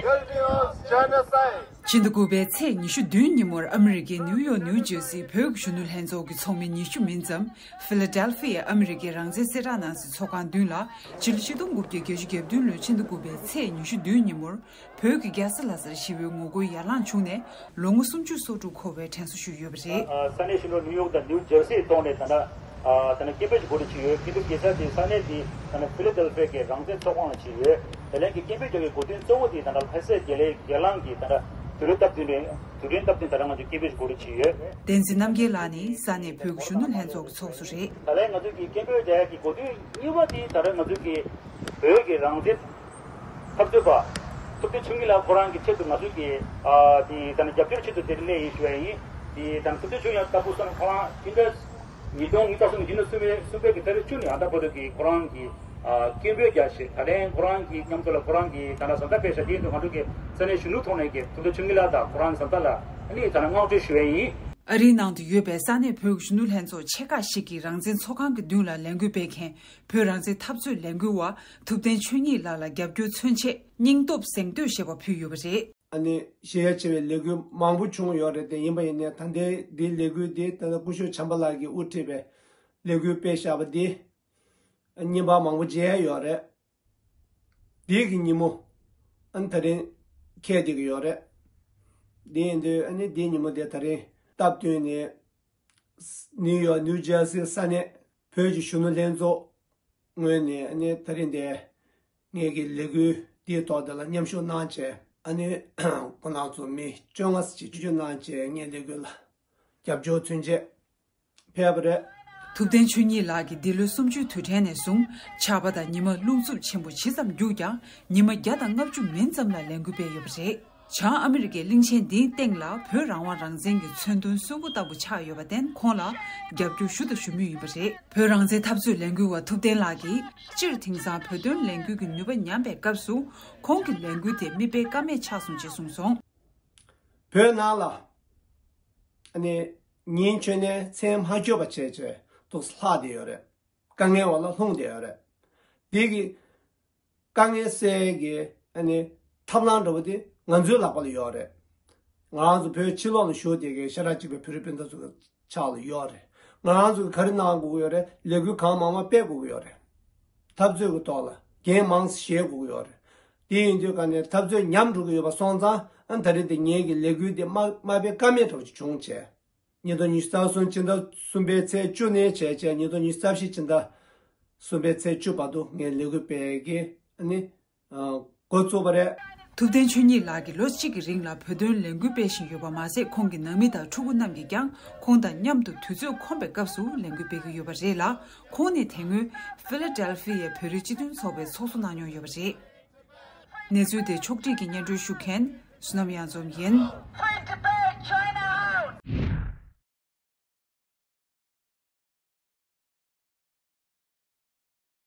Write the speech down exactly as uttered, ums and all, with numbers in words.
Guilty of genocide. ཕྱི་ཟླ་དགུ་པའི་ཚེས་ཉི་ཤུ་བདུན་ཉིན་མོར་ཨ་མི་རི་ཀའི་ནིའུ་ཡོག་ནིའུ་ཇར་སིའི་བོད་ཀྱི་གཞོན་ནུ་ལྷན་ཚོགས་ཀྱི་ཚོགས་མི་ཉི་ཤུ་མིན་ཙམ་ཧྥི་ལ་ཌེལ་ཧྥི་ཡའི་ཨ་མི་རི་ཀའི་རང་བཙན་གསལ་བསྒྲགས་གནང་སའི་ཚོགས་ཁང་མདུན་ལ་ཕྱི་ལོ་ཆིག་སྟོང་དགུ་བརྒྱ་བརྒྱད་ཅུ་གྱ་བདུན་ལོའི་ཕྱི་ཟླ་དགུ་པའི་ཚེས་ཉི་ཤུ་བདུན་ཉིན་མོར་བོད་ཀྱི་རྒྱལ་ས་ལྷ་སར་ཞི་བའི་ངོ་རྒོལ་ཡར་ལངས་བྱུང་ནས་ལོ་ངོ་སུམ་ཅུ་སོ་དྲུག་འཁོར་བའི་དྲན་གསོ་ཞུས་ཡོད་པ་རེད། ས་གནས་གཞོན་ནུ་ནིའུ་ཡོག་དང་ནིའུ་ཇར་སིའི་ཐོག་ནས་ད་ལྟ་ད་ལྟ་སྐད་འབོད་ཅིག་གོ་སྒྲིག་བྱས་ཡོད། སྐད་འབོད་རྒྱག་ས་དེ་ས་གནས་དེ་ད་ལྟ་ཕི་ལ་ཌེལ་ཧྥི་ཡ་གི་རང་བཙན་ཚོགས་ཁང་ལ་བྱས་ཡོད། དེ་ལན་གྱི་སྐད་འབོད་རྒྱག་གི་གོ་དོན་གཙོ་བོ་དེ་ད་ལྟ་ལྷ་སའི་རྒྱལ་ལའི་རྒྱལ་ལངས་ཀྱི་ད་ལྟ་དུས་རབས་སྟབས་བསྟུན་རེད། དུས་དྲན་སྟབས་བསྟུན་ད་ལྟ་ང་ཚོས་སྐད་འབོད་ཅིག་གོ་སྒྲིག་བྱས་ཡོད། བསྟན་འཛིན་རྣམ་རྒྱལ་ལགས་ནི་ས་གནས་བོད་ཀྱི་གཞོན་ནུ་ལྷན་ཚོགས་ཀྱི་ཚོགས་གཙོ་རེད། ད་ལན་ང་ཚོས་ཀྱི་སྐད་འབོད་རྒྱག་ཡག་གི་གོ་དོན་གཉིས་པ་དེ་ད་ལྟ་ང་ཚོས་ཀྱི་བོད་ཀྱི་རང་བཙན་འཐབ་རྩོད་པ་ཐུབ་བསྟན་ཆོས་ཉིད་ལགས་ཁོ་རང་གི་ཆེད་དུ་ང་ཚོས་ཀྱི་ཨ་དེ་ད་ནི་རྒྱབ་སྐྱོར་ཆེད་དུ་དེར་སླེབས་ཡིན་ཞུ་བ་ཡིན། དེ་ད་ནི་ཐུབ་བསྟན་ཆོས་ཉིད་ལགས་ལྟ་བུ་སོང་ཁོ་རང་དེ་འདྲ་ཉིས་སྟོང་ཉི་ཤུ་རྩ་གསུམ་ཉིས་སྟོང་གསུམ་པའི་གསུམ་པའི་གི་ཏ་རིག་བཅུ་ནས་ཨ་ད་བར་དུ་གི་ཁོ་རང་གི་ཨ་སྐད་འབོད་རྒྱག་བྱས། ད་ལན་ཁོ་རང་གི་མཉམ་དུ་ལ་ཁོ་རང་གི་ད་ལྟ་བཟའ་ཟླ་དཔེ་ཆ་དེ་ཡིན་དུས་ང་ཚོ་གི་ས་གནས་གཞོན་ནུ་ཐོག་ནས་ཀྱི་ཐུབ་བསྟན་ཆོས་ཉིད་ལགས་དང་ཁོ་རང་གི་བཟའ་ཟླ་ལ་ཨ་ནི་ད་ནི་བསྔགས་བརྗོད་ཞུ་བ་ཡིན། ཨ་རིའི་ནང་དུ་ཡོད་པའི་ས་གནས་བོད་ཀྱི་གཞོན་ནུ་ལྷན་ཚོགས་ཆེ་ཁག་ཞིག་གིས་རང་བཙན་ཚོགས་ཁང་གི་མདུན་ལ་ལས་འགུལ་སྤེལ་མཁན་བོད་རང་བཙན་འཐབ་རྩོད་ལས་འགུལ་བ་ཐུབ་བསྟན་ཆོས་ཉིད་ལགས་ལ་རྒྱབ་སྐྱོར་མཚོན་ཆེད་སྙིང་སྟོབས་གཟེངས་བསྟོད་ཞེས་པ་ཕུལ་ཡོད་པ་རེད། ཨ་ནི་གཞི་རྒྱ་ཆེ་བའི་ལས་འགུལ་མང་པོ་བྱུང་ཡོད་རེད་དེ། ཡིན་པ་ཡིན་ནའི་ད་ལྟའི་འདི་ལས་འགུལ་འདི་ད་ལྟ་སྐུ་ཞབས་བྱམས་པ་ལགས་ཀྱིས་དབུ་ཁྲིད་པའི་ལས་འགུལ་སྤེལ་བཞག་པ་འདི་བརྙན་པར་མང་པོ་མཇལ་ཡོད་རེད། འདི་གི་ཉིན་མོ་ཨ་ནི་ད་རིང་ཁེལ་བསྡད་ཀྱི་ཡོད་རེད། འདི་ཡིན་དུས་ཨ་ནི་འདིའི་ཉིན་མོ་དེ་ད་རིང་སྟབས་བསྟུན་ནས་ནིའུ་ཡོག་ནིའུ་ཇར་སིའི་ས་གནས་བོད་ཀྱི་གཞོན་ནུ་ལྷན་ཚོགས་ངོས་ནས་ཨ་ནི་ད་རིང་འདི་ངེད་ཀྱི་ལས་འགུལ་འདིའི་ཐོག་དེ་ལ་མཉམ་ཞུགས་གནང་བྱས། ཨ་ནི་ཁོང་རྣམ་ཚོ་མི་བཅོ་ལྔ་ཙམ་ཅིག་བཅོས་སྒྱུར་གནང་བྱས། ངའི་ལས་འགུལ་ལ་རྒྱབ་སྐྱོར་མཚོན་ཆེད་ཕེབས་པ་རེད། ཐུབ་བསྟན་ཆོས་ཉིད་ལགས་ཀྱིས་འདི་ལོའི་གསུམ་བཅུའི་དུས་དྲན་ནས་བཟུང་ཆར་པ་དང་ཉི་མ་རླུང་འཚུབ་ཆེན་པོ་ཇི་ཙམ་རྒྱུག་ཀྱང་ཉི་མ་བརྒྱ་དང་ལྔ་བཅུ་མིན་ཙམ་ལ་ལས་འགུལ་སྤེལ་ཡོད་པ་རེད། བྱང་ཨ་མི་རི་ཀའི་གླིང་ཆེན་འདིའི་སྟེང་ལ་བོད་རང་དབང་རང་བཙན་གྱི་མཚོན་དོན་གསོན་པོ་ལྟ་བུ་ཆགས་ཡོད་པར་བརྟེན་ཁོང་ལ་རྒྱབ་སྐྱོར་ཞུ་དང་ཞུ་མུས་ཡིན་པ་རེད། བོད་རང་བཙན་འཐབ་རྩོད་ལས་འགུལ་བ་ཐུབ་བསྟན་ལགས་ཀྱིས་སྤྱིར་དེང་སང་བོད་དོན་ལས་འགུལ་གྱི་ནུས་པ་ཉམས་པའི་སྐབས་སུ་ཁོང་གི་ལས་འགུལ་དེ་མིག་དཔེ་ཀ་མེད་ཆགས་སོང་ཅེས་གསུངས་སོང་། བོད་ནང་ལ་ཨ་ནི་ཉིན་མཆོད་གནས་མཚན་མ་འཁྱོལ་བ་བྱས་བྱས་འདུག་ལྷག་བསྡད་ཡོད་རེད། དཀའ་ངལ་བ་ལ་ལྷུང་བསྡད་ཡོད་རེད། འདི་གི་དཀའ་ངལ་སེལ་གྱི་ཨ་ནི་ཐབས་ལམ་འདྲ་བོ་དེ་ང་ཚོའི་ལག་པ་ལ་ཡོད་རེད། ང་རང་ཚོ་བོད་ཕྱི་ལོགས་ལ་བཞུགས་བསྡད་མཁན་ཤ་ཁྲག་གཅིག་པའི་བོད་རིགས་སྤུན་ཟླ་ཚོ་གི་ཕྱག་ལ་ཡོད་རེད། ང་རང་ཚོ་གི་ག་རེ་གནང་དགོས་ཀྱི་ཡོད་རེད། ལས་འགུལ་གང་མང་མང་སྤེལ་དགོས་ཀྱི་ཡོད་རེད། འཐབ་རྩོད་ཀྱི་ཐོག་ལ་འགན་མང་ཙམ་བཞེས་དགོས་ཀྱི་ཡོད་རེད། དེ་ཡིན་དུས་ག་ནས་འཐབ་རྩོད་ཉམས་འགྲོ་གི་ཡོད་པ་སོང་ཙང་ཨ་ད་རེས་དེ་ངེད་ཀྱི་ལས་འགུལ་དེ་མ་མ་སྤེལ་ཀ་མེད་འདྲ་བོ་ཅིག་བྱུང་བྱས། ཉིས་སྟོང་ཉི་ཤུ་རྩ་གསུམ་སྤྱི་ཟླ་གསུམ་པའི་ཚེས་བཅུ་ནས་བྱས་བྱས་ཉིས་སྟོང་ཉི་ཤུ་རྩ་བཞི་སྤྱི་ཟླ་གསུམ་པའི་ཚེས་བཅུ་བར་དུ་ངས་ལས་འགུལ་སྤེལ་གྱི་ཨ་ནི་འགོ་བཙུགས་པ་རེད། ཐུབ་བསྟན་ཆོས་ཉིད་ལགས་ཀྱིས་ལོ་གཅིག་གི་རིང་ལ་བོད་དོན་ལས་འགུལ་སྤེལ་བཞིན་ཡོད་པ་མ་ཟད་ཁོང་གི་ནང་མི་དང་ཕྲུ་གུ་རྣམས་ཀྱིས་ཀྱང་ཁོང་དང་མཉམ་དུ་དུས་ཚོད་ཁོམ་པའི་སྐབས་སུ་ལས་འགུལ་སྤེལ་གྱི་ཡོད་པ་རེད་ལ། ཁོང་ནི་དེ་སྔོན་ཧྥི་ལ་ཌེལ་ཧྥི་ཡའི་བོད་རིགས་སྤྱི་མཐུན་ཚོགས་པའི་ཚོགས་གཙོ་གནང་མྱོང་ཡོད་པ་རེད། གནས་ཚུལ་དེ་ཕྱོགས་སྒྲིག་གིས་སྙན་སྒྲོན་ཞུ་མཁན་བསོད་ནམས་གཡང་འཛོམས་ཡིན།